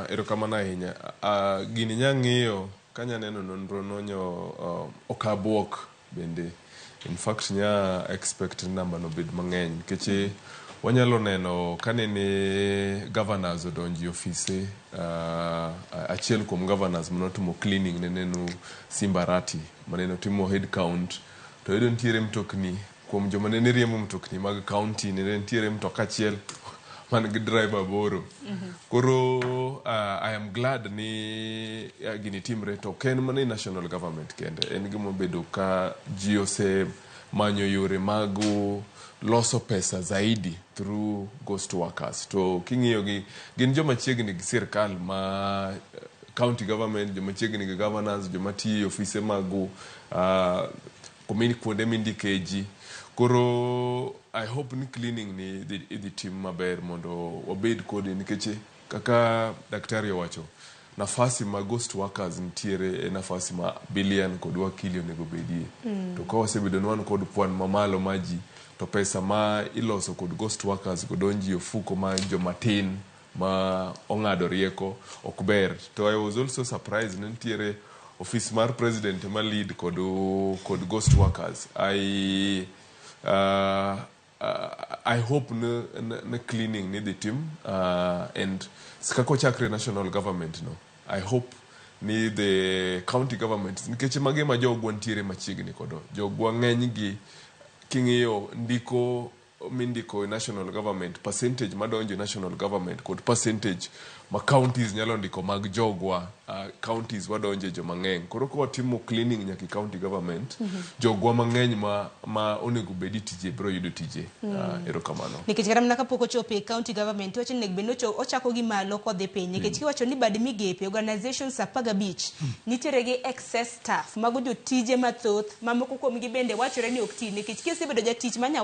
Erokamano ahinya. Gini nya ng'iyo kanya neno nonro nonyo ok abuok bende. In fact nya expect ni namba no bed mang'eny nikech wanyalo neno kanene governors odonjo e ofise, achiel kuom governors manotimo cleaning ne neno Simba Arati manene otimo head count to yudo nitiere mtokni kuom joma nene riembo mtokni mag county nene nitiere mtoka achiel man gi driver aboro. Koro I am glad ni gini timre to ok en mana e national government kende, en gima obedo ka ji osemanyo yore mag loso pesa zaidi through ghost workers. To king'iyo gi gin joma chiegni gi sirkal ma county government, joma chiegni gi governors, joma tiyo e ofise mag kuonde mindike ji. Koro I hope ni cleaning ni idhi tim maber mondo wabed kode nikech kaka daktari owacho, nafasi ma ghost workers nitiere e nafasi ma bilian kod wakili onego bedie. To ka wasebedo ni wan kod kwan mamalo mar ji to pesa ma iloso kod ghost workers go donjo e ofuko mar joma tin ma ong'ado rieko ok ber. To I was also surprised ni nitiere ofis mar president ema lead kod ghost workers. I hope ni cleaning ni dhi tim and kaka ochakre national government no, I hope ni the county government nikech magi ema jogwa nitiere machiegni kodo. Jogwa ng'eny gi king'iyo ndiko mindiko e national government, percentage madonjo e national government kod percentage ma counties nyalo ndiko mag jogwa, counties wadonje joma ng'eny. Koro ka watimo cleaning nyaka e county government, jogwa mang'eny ma onego bed e tije biro yudo tije. Erokamano. Nikech kata mana kapok ochopo e county government, iwacho ni onego bed ni ochako gi malo kodhi piny. Nikech kiwacho ni bad migepe, organizations 15 nitiere gi excess staff, mago jotije mathoth, ma moko kuomgi bende wachore ni ok ti. Nikech kisebedo jatich manya